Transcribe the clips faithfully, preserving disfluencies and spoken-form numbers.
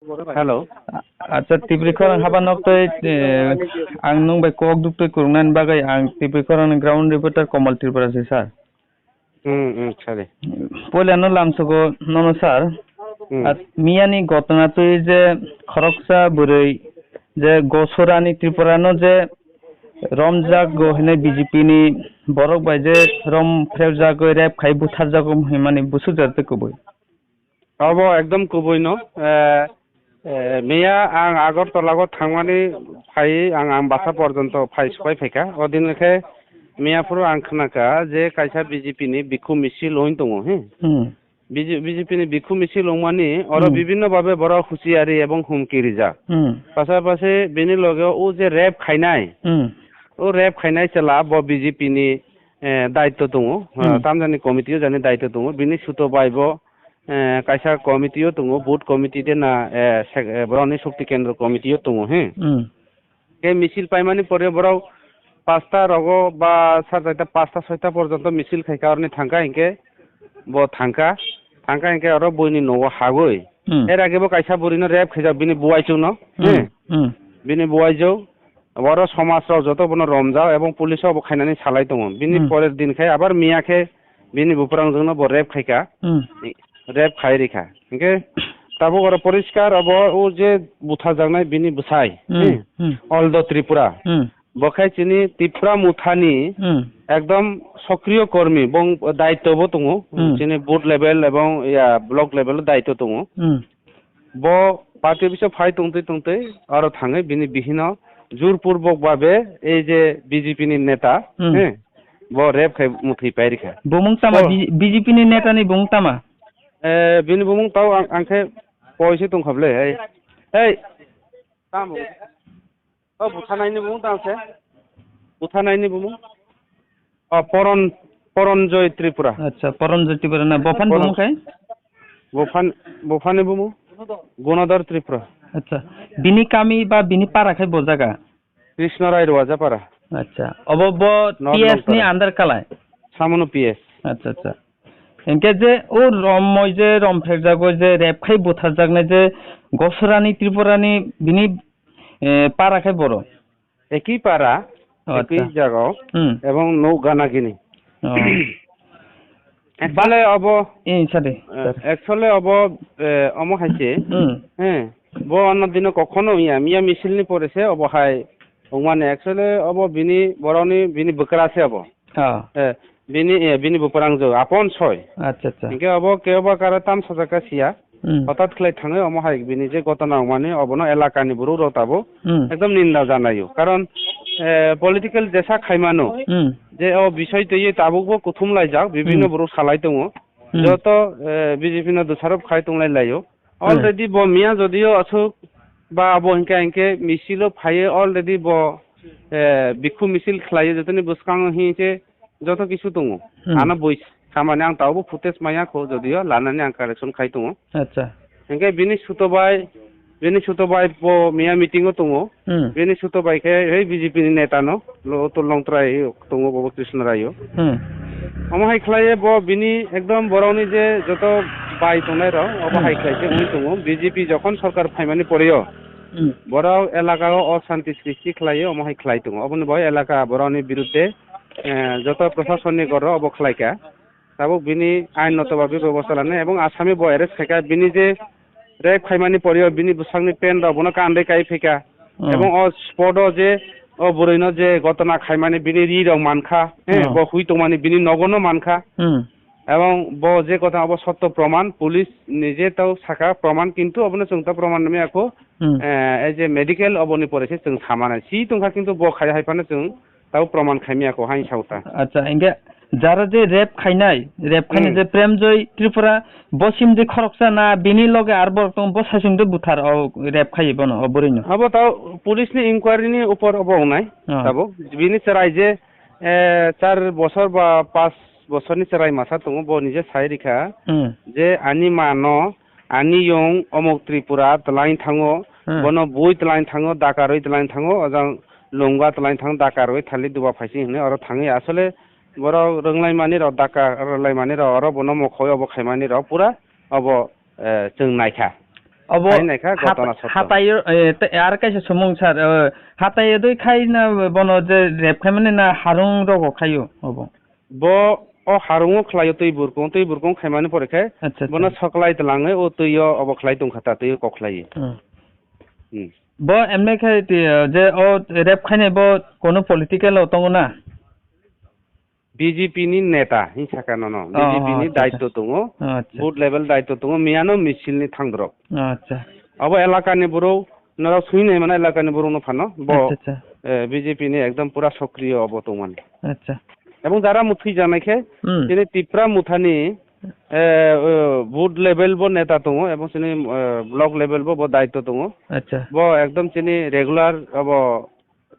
Hello. Acha, Tipri khorang haba nok tei, eh, ang nung bai kok duk tei kurungnani bagwi ang Tipri khorangni ground reporter Komal Tripura se, sir. Hmm, hmm, sir. Poila no lamsogo nono, sir. Hmm. At miyani gotona twi je khoroksa bwrwi je Gosorani Tripura no je romjak go hwnwi B J P ni borok bai je rom phrepjagwi rep khai butharjago hwnmani busujak tei kubui. Obo ekdom kubui no. Eh, eh, miya ang Agartala go thangmani phai ang Ambasa porjonto phai supai phaikha. O din khe miya phuru ang khnakha je kaisa B J P ni bikhu misil wng tongo, he. Hmm. B J, B J P ni bikhu misil wngmani oro Hmm. bibhinno bhabe borok husiari ebong humki rijak. Hmm. Pasapasi bini loge o je rep khainai, Hmm. o rep khainai chwla bo B J P ni, eh, daityo tongo. Hmm. Tamjani committee o jani daityo tongo. Bini suto bai bo eh, kaisa committee o tongo, booth committee de na, eh, sek-, eh, borokni shokti kendro committee o tongo, he. Hmm. Khe misil paimani pore borok pasta rogo ba sar chaita pasta soita porjonto misil khaikha, oroni thangkha hinkhe bo thangkha, thangkha hinkhe oro buini nogo hagoi. Hmm. Er age bo kaisa burino rep khaijak bini buwaichukno, Hmm. he. Hmm. Bini buwaichuk, oro somaj rok joto bono romjak ebong police o bo khainani salai tongo. Bini Hmm. porer din khe abar miya khe bini buprang jwkno bo rep khaikha. Hmm. Rep khai rikha. Hinkhe tabuk oro poriskar obo o je butharjaknai bini bwsai. Hmm. Hmm. Hmm. Aldo Tripura. Hmm. Bo khe chini Tipra Mothani Hmm. ekdom sokriyo kormi, bong daityo bo tongo. Hmm. Chini booth level ebong ya block level o daityo tongo. Hmm. Bo party office o phai tongtwi tongtwi oro thangwi bini bihino jurpurbok babe ei je B J P ni neta, Hmm. he, bo rep khai muthwi pai rikha. Bumung tama Oh. B-, B J P ni neta ni bumung tama? Eh, bini bumung tao ang, ang khe poise tongkha ble, hei. Hei. Tamo. O buthanai ni bumung tang se? Buthanai ni bumung? O Poron, Poronjoy Tripura. Acha, Poronjoy Tripura na. Bophani Poron- bumung khai? Bophan, Bophani bumung? Gunodor Tripura. Acha. Bini kami ba bini para khai bo jaga? Krishna Rai Rwajapara. Acha. Obo bo North P S ni Longpara. Under kalai? Samono P S. Acha, acha. Hinkhe je o romoi je romphrekjago je rep khai butharjaknai je Gosorani Tripurani bini eh, para khai boro? Eki para, Oh, eki acha. Jaga, Hmm. Ebong no gana gini. Oh. Actually, obo, Eh, sadi, eh, sir. Actually, obo, eh, omo hai se. Hmm. Eh, bo ano dino kokhono ya, miya misil ni pore se obo hai. Ongmane, actually, obo bini, boroni, bini bwkra se obo. Oh. Eh, bini, eh, bini buprang jo, apon soi. Acha, acha. Hinkhe obo kebo karo tam sajak ka siya. Hmm. Hothat khlai thangwi omo hai bini je gotona wngmani obono elakani borok rok tabuk Hmm. Ekdom ninda janaio. Karon, eh, political jesa khaimano Hmm. je o bisoi twiwi tabukbo kuthum laijak, bibhinno Hmm. borok salai tongo. Hmm. Joto, eh, B J P no dosarop khai tonglai laio. Hmm. Already bo miya jodio aswk ba abo hinkhe hinkhe misilo phaiwi already bo, eh, bikhu misil khlaio jotoni bwskango hinkhe joto kisu tongo. Hmm. Ano bui samani ang tabukbo footage maya kho, jodio lanani ang correction khai tongo. Acha. Hinkhe bini suto bai, bini suto bai bo miya meeting o tongo. Hmm. Bini suto bai khe hei B J P ni neta no, lo Utul Longtrai tongo bo Krishna Rai o. Hmm. Omo hai khlaiye bo bini ekdom borokni je joto bai tongnai rok, obo Hmm. hai khlai khe wngwi tongo. B J P jokhon sorkar phaimani pore o, Hmm. borok elaka o oshanti srishti khlaiyo, omo hai khlai tongo. Oboni bo elaka borokni birudde, eh, joto prasasonni goro obo khlai kha. Tabuk bini ain noto babe bebosta lanai ebong asami bo arrest khaikha, bini je rape khaimani pore o bini bwsakni pant rok bono kandwi kai phaikha. Hmm. Ebong o spot o je o bwrwi no je gotona khaimani bini ri rok mankha, eh, Hmm. bo hui tongmani bini nogo no mankha. Hmm. Ebong bo je gotona obo sotto proman, police ni je tau sakha proman, kintu obono chwng ta proman nangya kho. Hmm. Eh, ei je medical oboni pore se chwng samana si tongkha, kintu bo khai hai phano chwng tau proman khaimya kho hain sauta. Acha, hinkhe jara je rape khainai, rape khainai Hmm. je Premjoy Tripura, bo sim je khoroksa na bini loge ar borok tong, bo saichung de buthar o rape khai bono, o bwrwi no? Abo tau police ni inquiry ni upor obo wngnai, Ah. Tabo bini chwrai je, eh, char bosor ba pas bosorni chwrai masa tongo, bo nije sai rikha Hmm. je ani ma no, ani yong omok Tripura twlain thango, Hmm. bono bui twlain thango, dakarwi twlain thango, ojang Lungba twlain thango, dakarwi thali duba phaisi hinwi oro thangwi asole borok rwnglaimani rok, daka rwlaimani rok, oro bono mokhoi obo khaimani rok pura obo, eh, chwng naikha. Obo khai naikha hat-, gotona sotto. Hatai, eh, te-, ar kaisa sumung sir, eh, hatai dui khai na bono je rep khai mani na harung rogo khaio obo? Bo o harungo khlaio twi burkung, twi burkung khaimani pore khe acha, acha, bono soklai twlangwi o twio obo khlai tongkha ta, twio kok khlaiwi. Hmm. Hmm. Bo emne khe ti, eh, je o rep khainai bo kono political o tongo na? B J P ni neta hin saka nono. Oh, B J P ni acha, acha, daitto tongo. Oh, acha. Booth level daitto tongo. Miyano misil ni thangdrok. Oh, acha. Abo elaka ni borok, norok sui nai mano elaka ni borok no phano. Bo, acha, acha, eh, B J P ni ekdom pura sokriyo obo tongmani. Acha. Ebong jara muthwi janai khe, hmm, chini Tipra Motha ni, eh, eh, booth level bo neta tongo, ebong chini, eh, block level bo, bo daitto tongo. Acha. Bo ekdom chini regular obo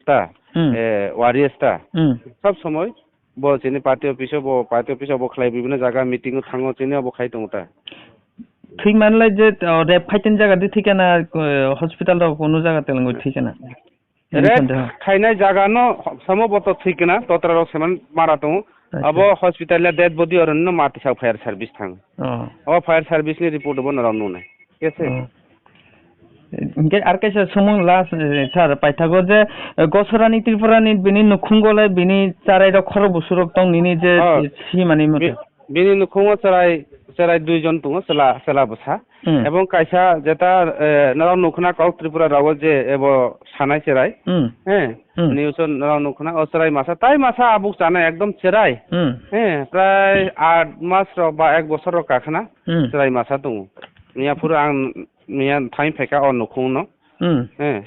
ta, hmm, eh, warriors ta. Hmm. Sob somoi bo chini party office o, bo party office o bo khlai, bibhinno jaga meeting o thango, chini obo khai tongo ta. Thwi manlai je, o, rep khaiten jaga di thikana, o, hospital rok kunu jaga telengoi thikana? Rep khainai jaga no samo bo to thikana, totra rok seman mara tongo. Acha. Abo hospital ya dead body oro no ma tisa fire service thang. Oh. O fire service ni report bo norok nunai. Kese. Oh. Hinkhe ar kaisa sumung last, eh, sir, paithago je, eh, Gosarani Tripurani bini nukhungo le bini charai rok khorok busurok tong nini je, oh, eh, simani mate. Bi-, bini nukhungo charai, charai dui jon tongo, chwla, chwla bwsa. Hmm. Ebong kaisa jeta, eh, norok nukhuna kok Tripura rogo je ebo sanai cherai. Hmm. Eh, hmm, news o norok nukhuna o cherai masa, tai masa abuk chanai ekdom cherai. Hmm. Eh, prai aat mas rok ba ek bosor rok kakhna, hmm, cherai masa tongo. Miya phuru ang miya thai phaikha o nukhung no. Hmm. Eh,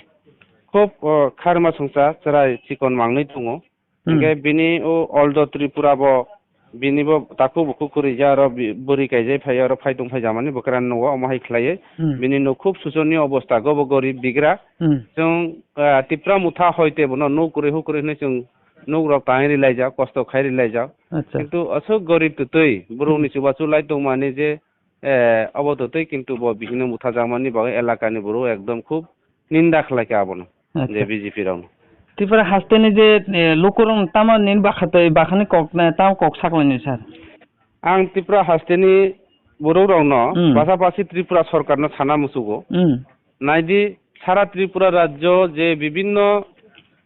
khub, o, kharma songcha cherai chikon mangnwi tongo. Hmm. Hinkhe bini o Oldo Tripura bo, bini bo takhuk bukhuk kwrwija oro bi-, bwrwi kaijai phai oro phai tong phai jamani bwkra nugo omo hai khlaiwi. Hmm. Bini nuk khub sochoniyo obostha, go bo gorib bigra. Hmm. Chwng, ah, Tipra Motha hoite bono nuk kwrwi huk kwrwi hwnwi chwng nuk rok tangwi rilaijak, kosto khai rilaijak. Acha. Kintu aswk gorib twtwi borokni, hmm, chubachu lai tongmani je, eh, obo twtwi kintu bo bihikno butharjakmani bagwi elakani borok ekdom khub ninda khlaikha abono, acha, je B J P rokno. Tripura hasteni je, eh, lukurokno tamo nini bakhatwi bakhani kok, eh, tamo kok saklainai sir? Ang Tripura hasteni borok rokno, hmm, pasapasi Tripura sorkarno sana muchugo. Hmm. Naidi sara Tripura rajyo je bibinno,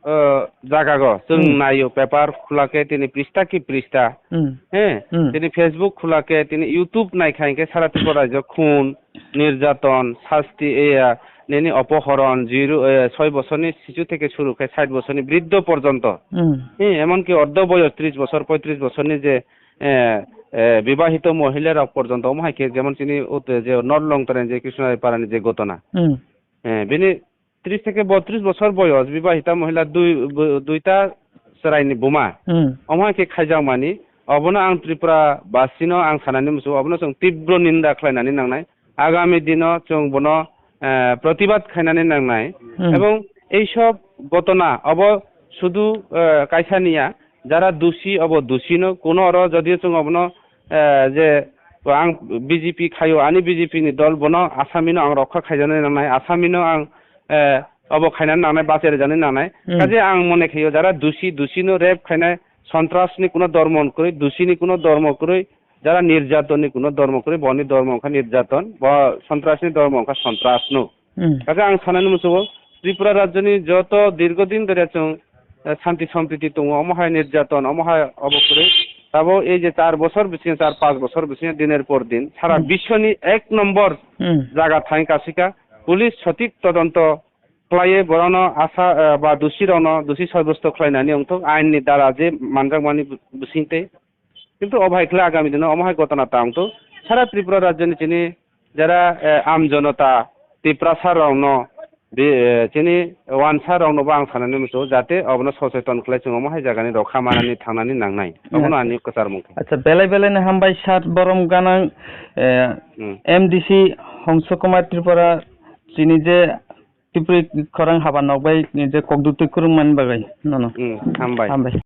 eh, jagago chwng, hmm, naio paper khulake tini prista ki prista. Hmm. He, hmm, tini Facebook khulake tini YouTube naikha hinkhe sara Tripura rajyo khun, nirjaton, sasti, eya, nini opohoron, zero, eh, soi bosorni sichu theke suru khe sait bosorni briddho porjonto. Hmm. He, emonki ordo boyos tris bosor, poitris bosorni je, eh, eh, bibahito mohila rok porjonto, omo hai khe jemon chini ute je North Longtara ni je Krishna Rai Para ni je gotona. Hmm. Eh, bini tris theke botris bosor boyos, bibahita mohila dui, bo-, duita chwraini buma. Hmm. Omo hai khe khaijakmani, obono ang Tripura basino ang sanani muchungo, obono chwng tibro ninda khlainani nangnai. Agami dino chwng bono, eh, protibad khainani nangnai. Hmm. Ebong ei sob gotona obo sudu, eh, kaisa niya, jara dusi obo dusino, kuno oro jodio chwng obono, eh, je ang B J P khaio, ani B J P ni dol bono asamino ang rokha khaijaknai nangnai, asamino ang, eh, obo khainani nangnai, bachai rwjaknai nangnai. Hmm. Kaje ang mone khaio jara dusi, dusino rape khainai, sontras ni kuno dormo kwrwi, dusi ni kuno dormo kwrwi, jara nirjaton ni kuno dormo kwrwi, boni dormo wngkha nirjaton, bo sontras ni dormo wngkha sontras no. Hmm. Kaje ang sanani muchungo, Tripura rajyoni joto dirgo din dhori chwng, eh, shanti sompriti tongo, omo hai nirjaton, omo hai obo kwrwi. Tabo ei je char bosor bisingo, char panch bosor bisingo diner por din sara, hmm, biswoni ek nombor, hmm, jaga thang kasika. Police sotik todonto khlaiwi borokno asa, eh, ba dusi rokno dusi sabyosto khlainani wngthok, ain ni dara je manjakmani bisingtwi. Kintu o bai khlai agami dino omo hai gotona tang to sara Tripura rajyoni chini jara, eh, am jonota Tiprasa rokno bi, eh, chini wansa rokno bo ang sanani muchungo jate obono socheton khlai chwng omo hai jagani rokha manani thangnani nangnai. Obono, acha, ani kwchar mung khe. Acha, belai belai no hambai sir borom ganang, eh, hmm, M D C Hongso Kumar Tripura chini je Tipri khorang haba nok bai je kokdutwi kwrwng mani bagwi nono. Hmm, hambai. Hambai.